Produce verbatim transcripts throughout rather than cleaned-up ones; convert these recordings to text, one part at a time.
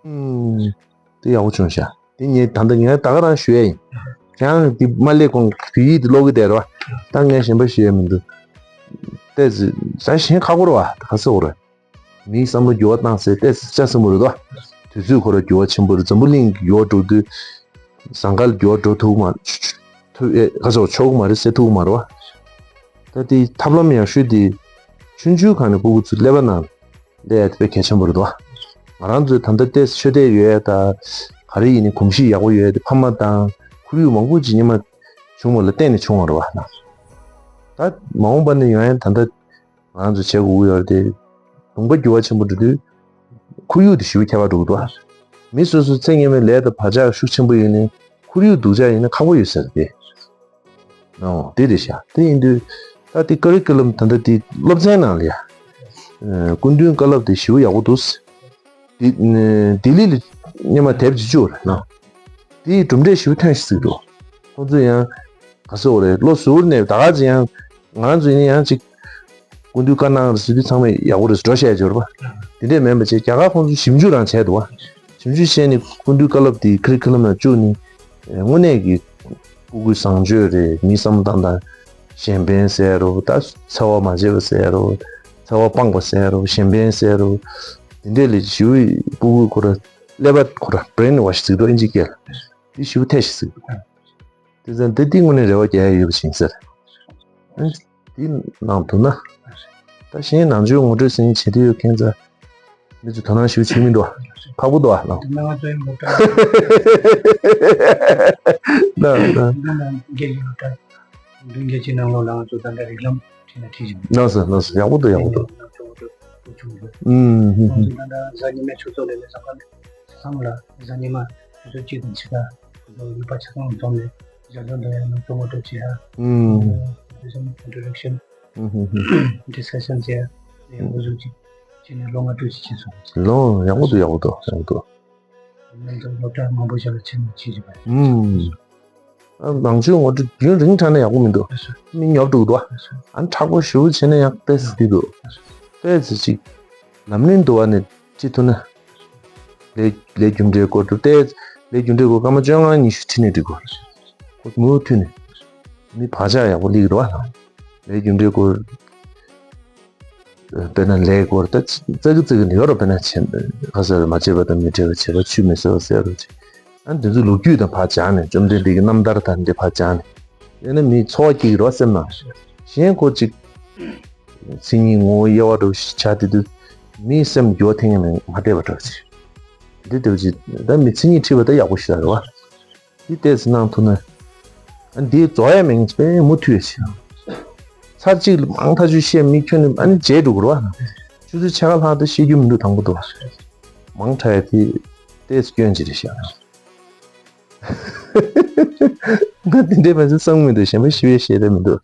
ཨུམ། དེ་ཡག་པོ་བྱུང་ཤག་དེ་ངས་ད་ལྟ་ངས་ད་ག་རང་ཞུ་ཡ་ཡིན། ཁྱེད་རང་འདི་མ་སླེབས་གོང་བོད་ཡིག་འདི་ཀློག་གི་བསྡད་རོགས། ད་ངས་གཞན་པ་ཞུ་ཡ་མི་འདུག་ཏོག་ཙམ་ཟ་ཞེན་ཁག་པོ་རེད་བ། ག་ཟེར་དགོས་རེད། མིའི་བསམ་བློ་འགྱུར་བ་བཏང་སའི་ཏོག་ཙམ་ཆ་ཚང་པོ་རེད་དོ། དུས་ཚོད་ཁོ་རང་འགྱུར་བ་ཆེན་པོ་རེད། འཛམ་བུ་གླིང་གི་འགྱུར་བ་འགྲོ་དུས། ཟངས་དཀར་འགྱུར་བ་འགྲོ་ཐུབ་མ། ཐུབ་ཨེ་ག་ཚོད་ཆོག་གི་མ་རེད་ཟེར་ཐུབ་གི་མ་རེད་བ། ད་དེ་ཐབས་ལམ་ཡག་ཤོས་དེ། ཆུང་ཆུང་སྒང་ནས་སྤུ་གུ་ཚོ་ཀླད་པ་ནང་སླེབས་ཡ་དེ་དཔེ་གལ་ཆེན་པོ་རེད་དོ། ང་རང་ཚོས་ད་ལྟ་ཏོག་ཙམ་ཆོས་དད་ཡོད་ཡ་ད། ག་རེ་ཡིན་ནའི་གོམས་གཤིས་ཡག་པོ་ཡོད་ཡ་དེ་ཕ་མ་དང་ཁོར་ཡུག་མང་པོ་ཅིག་སྔོན་མ་བྱུང་བ་ལ་བརྟེན་ནས་བྱུང་བ་རེད་བ་ན། ད་མ་འོངས་པ་ནས་ཡོང་ཡ་ད་ལྟ། ང་ཚོ་བྱེད་དགོས་ཀྱི་ཡོད་རེད་དེ། ལུང་པ་འགྱུར་བ་ཆེན་པོ་འགྲོ་དུས། ཁོར་ཡུག་དེ་ཞེ་པོ་ཁྱད་པར་འགྲོ་གི་འདུག་མི་སོ་སོའི་ཚེ་སྔོན་མའི་ལས་དང་བག་ཆགས་ཤུགས་ཆེན་པོ་ཡོད་ནའི་ཁོར་ཡུག་སྡུག་ཅག་ཡིན་ན་ཁག་པོ་ཡོད་ས་རེད་དེ། ཨོ་དེ་རེད་ཤག་དེ་ཡིན་དུས། ད་དེ་ཀ་རི་ཀུ་ལམ་ད་ལྟ་དེ་སློབ་ཚན་ནང་ལ་ཡ། སྐུ་མདུན་བཀའ་སློབ་དེ་ཞེ་པོ་ཡག་པོ་འདུག་ལྡི་ལྡི་ལི་ལ་སྔོན་མ་དེབ་ཅིག་བཅུག་རེད་ན། དེའི་གྲུབ་འབྲས་ཞེ་པོ་ཐོན་ཤག་ཟེར་འདུག་ཁོང་ཚོ་ཡང་ག་ཟེར་དགོས་རེད། བློ་གཟུར་ནས་ད་ག་ཚོད་ཡང་ང་ཚོ་ཡིན་ཡང་ཅིག་སྐུ་མདུན་བཀའ་གནང་རེད་ཟེར་དུས་ཚང་མས་ཡག་པོ་རེད་འགྲོ་བཤད་ཡོད་རེད་པ། དེ་འདྲས་མིན་པ་བྱས་རྒྱ་གར་ཁོང་ཚོ་ཞིབ་འཇུག་རང་བྱས་འདུག་བ། ཞིབ་འཇུག་བྱས་ནས་སྐུ་མདུན་བཀའ་སློབ་དེ་ཁ་རི་ཁ་ལམ་ནང་བཅུག་ནས་དངོས་གནས་ཀྱི་སྤུ་གུའི་བཟང་སྤྱོད་རེད། མི་བསམ་བློ་བཏང་སྟངས་གཞན་ཕན་ཟེར་རོ། ད་འཚེ་བ་མ་བྱེད་པ་ཟེར་རོ། འཚེ་བ་སྤངས་པ་ཟེར་རོ། གཞན་ཕན་ཟེར་རོ། དེ་འདྲས་ལས་ཞེ་པོ་སྤུ་གུ་ཁོ་ར་ཀླད་པ་ཁོ་ར་brainwash་ཟེར་འདུག་ཨིན་ཇི་སྐད་ལ། དེ་ཞེ་པོ་ཐེ་ཞིག་ཟེར་འདུག་དེ་ཚོ་འདི་འདི་དངོས་གནས་རེ་བ་རྒྱག་ཡ་ཡོད་པ་ཞིག་ཟེར། ཨ་འདི་གནང་ཐུབ་ན། ད་གཞན་ནང་ཆོས་ངོ་སྤྲོད་ཟེར་མཁན་བྱེད་དུས་ཡོད་མཁན་ཚོ། མི་ཚོ་དོ་སྣང་ཞེ་པོ་བྱེད་མི་འདུག་ཨ། ཁག་པོ་འདུག་ཨ་ལགས། དེ་ནང་ང་ཚོའི་མོ་ཊ། ལགས་ལགས། འདི་ནང་རྒྱལ་གྱི་མོ་ཊ། མདུན་རྒྱལ་གྱི་ནང་ལོགས་ལ་ང་ཚོ་ད་ལྟ་རིགས་ལམ་ཁྲིད་ན་ཁྲིད་བཞིན་པ། ལགས་སོ་ལགས་སོ། ཡག་པོ་འདུག་ཡག་པོ་འདུག་ཨུམ་ཧུམ་ཧུམ། ང་ཚོ་ད་ལྟ་གཟའ་ཉི་མའི་ཆུ་ཚོད་ལས་ལས་ཟ་ཁང་ཚང་མ་ལ་གཟའ་ཉི་མ་ཆུ་ཚོད་གཅིག་དང་ཕྱེད་ཀ་ནུས་པ་ཆ་ཚང་འཛོམས་ནས་ཞལ་འཛོམས་དང་ཡང་ན་གཙོ་བོ་གྲོས་བྱེད་ཡ། ཨུམ། Introduction། ཨུམ་ཧུམ་ཧུམ། Discussion་བྱེད་ཡ། ཡང་འགོ་འཛུགས་ཅིག་བྱས་ནས་ལོ་ལྔ་དྲུག་ཅིག་ཕྱིན་སོང་། ལོ་ཡག་པོ་འདུག་ཡག་པོ་འདུག་ཡག་པོ་འདུག་ང་ཚོ་སློབ་གྲྭ་མང་པོ་ཞིག་ལ་ཕྱིན་ནས་ཕྱིན་བཞིན་པ་རེད། ཨུམ། ཨ་ནང་ཆོས་ངོ་སྤྲོད་རྒྱུན་རིང་དྲགས་ན་ཡག་པོ་མི་འདུག་མི་ཉོབ་འགྲོ་གི་འདུག་ཨ་ནི་མཁྲེགས་པོ་ཞེ་པོ་བྱས་ན་ཡང་ཏོག་ཙམ་འགྲིག་འདུག་ཏོག་ཙམ་ཅིག་ལམ་རིམ་འདུག་བ་ནས་ཅི་ཐུབ་ན། ལས་ལས་རྒྱུ་འབྲས་སྐོར་དུ་ཏོག་ཙམ་ལས་རྒྱུ་འབྲས་སྐོར་སྐར་མ་བཅོ་ལྔ་ཉི་ཤུ་ཁྲིད་ནས་འགྲིག་གོ་ཁོ་མུ་མཐུད་ནས་མི་བག་ཆགས་ཡག་པོ་སླེབས་ཀྱི་འདུག་བ། ལས་རྒྱུ་འབྲས་སྐོར། དཔེར་ན་ལས་སྐོར་ད་ཙག་གི་ཙག་གི་ནི་ཡོད་རོ། དཔེར་ན་ཆེན་ཁ་ཟེར་མ་བྱས་པ་དང་མི་འཕྲད་པ་བྱས་པ་ཆུད་མི་ཟ་བ་ཟེར་རོ་ཅིག་ཨ་འདི་ཚོ་ལོ་རྒྱུས་དང་ཕར་སྦྱངས་ནས་བཅོམ་ལྡན་འདས་ཀྱི་རྣམ་ཐར་དང་འདི་ཕར་སྦྱངས་ནས་ཡང་ན་མིའི་འཚོ་བ་སྐྱིད་རོ་སེམས་ནང་གཞན་ཁོ་ཅིག་མཚན་ཉིད་ངོ་བོ་དབྱེ་བ་འགྲོ་ཞིག་ཆགས་དེ་དུས་མིའི་སེམས་འགྱུར་བ་ཐེངས་ཡང་མ་བལྟས་པ་འདྲ་ཅིག་འདི་ལྟ་བུ་ཅིག་ད་མི་མཚན་ཉིད་ཁྲིད་པ་ད་ཡག་པོ་ཞིག་རེད་བ། འདི་ཏོག་ཙམ་གནང་ཐུབ་ན། ཨ་འདིའི་རྫོགས་ཡ་མེད་མཁན་ཅིག་དཔེ་མུ་མཐུད་ཡ་ཅིག་ཚར་གཅིག་ལ་མང་ཐག་ཆོད་བཤད་མི་ཁྱོན་ནས་ཨ་ནི་བརྗེད་འགྲོ་དགོས་རེད་བ། ཆུ་ཚོད་ཕྱེད་ཀ་ལྷག་ཏུ་བཤད་རྒྱུ་མི་འདུག་དང་པོ་འདུག་མང་དྲགས་ཡ་དེ་ཏོག་ཙམ་སྐྱོན་ཅིག་རེད་ཤག་ང་འདི་འདྲས་མ་ཟད་བསམ་གྱི་མི་འདུག་གཞན་པ་ཞི་བའི་བཤད་རེད་མི་འདུག་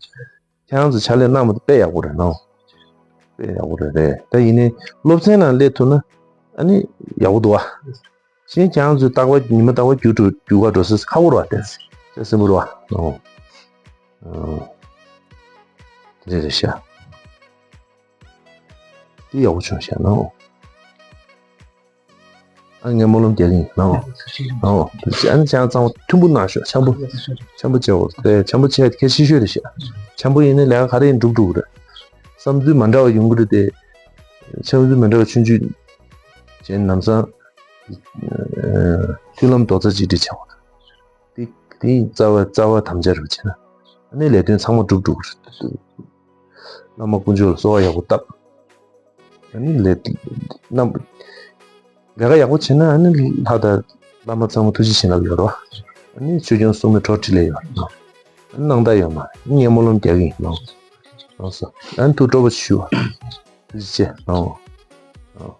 ཁྱེད་རང་ཚོ་ཕྱག་ལས་གནང་བ་དཔེ་ཡག་པོ་རེད་ནོ། དཔེ་ཡག་པོ་རེད་རེད། ད་ཡིན་ནའི་སློབ་ཚན་ནང་སླེབས་ཐུབ་ན་ཨ་ནི་ཡག་པོ་འདུག་བ། གཞན་ཁྱེད་རང་ཚོའི་རྟག་པར་ཉི་མ་རྟག་པར་རྒྱུགས་འགྲོ་རྒྱུགས་ག་འགྲོ་ས་ཁག་པོ་རེད་བ། དེ་ཚོ་སེམས་པོ་རེད་བ། ཨོ། ཨོ། དེ་རེད་ཤག་དེ་ཡག་པོ་བྱུང་ཤག་ནོ། ཨ་ངས་སྨོན་ལམ་རྒྱག་གི་ཡིན་ནོ། ཨོ། ཨ་ནི་ཅང་ཚང་མ་མཐུན་པོ་གནང་ཤོག་འཆམ་པོ། འཆམ་པོ་བྱེད་འོ་དེ་འཆམ་པོ་བྱས་ཁྱད་ཆེ་ཤོས་རེད་ཤག་འཆམ་པོ་ཡིན་ན་ལས་ཀ་ག་རེ་ཡིན་འགྲུབ་འགྲོ་གི་རེད། བསམ་ཚུལ་མ་འདྲ་བ་ཡོང་གི་རེད་དེ། བསམ་ཚུལ་མ་འདྲ་བ་ཆུང་ཆུང་བྱས་ནམ་སང་མཐུན་ལམ་རྡོག་རྩ་གཅིག་སྒྲིལ་བྱེད་འོ། དེ་དེ་རྩ་བ་རྩ་བ་དམ་བཅའ་རུ་བྱས་ན་ཨ་ནི་ལས་དོན་ཚང་མ་འགྲུབ་འགྲོ་གི་རེད། བླ་མ་དཀོན་མཆོག་ལ་གསོལ་བ་ཡག་པོ་བཏབ། ཨ་ནི་ལས་རྣམ་ལས་ཀ་ཡག་པོ་བྱས་ན་ཨ་ནི་ལྷ་དང་བླ་མ་ཚང་མ་ཐུགས་རྗེ་བྱིན་རླབས་ཡོད་རེད་བ། ཨ་ནི་ཆོས་སྐྱོང་སྲུང་མའི་འཕྲོ་མཐུད་ལས་ཡོད་རེད། ཨ་ནི་སྣང་དག་ཡོད་མ་རེད། ངས་སྨོན་ལམ་རྒྱག་གི་ཡིན་ནོ། ལགས་སོ། ཨ་ནི་ཐུགས་སྤྲོ་པོ་ཞུ་བ། ཐུགས་རྗེ་ཆེ་ནོ། ཨོ།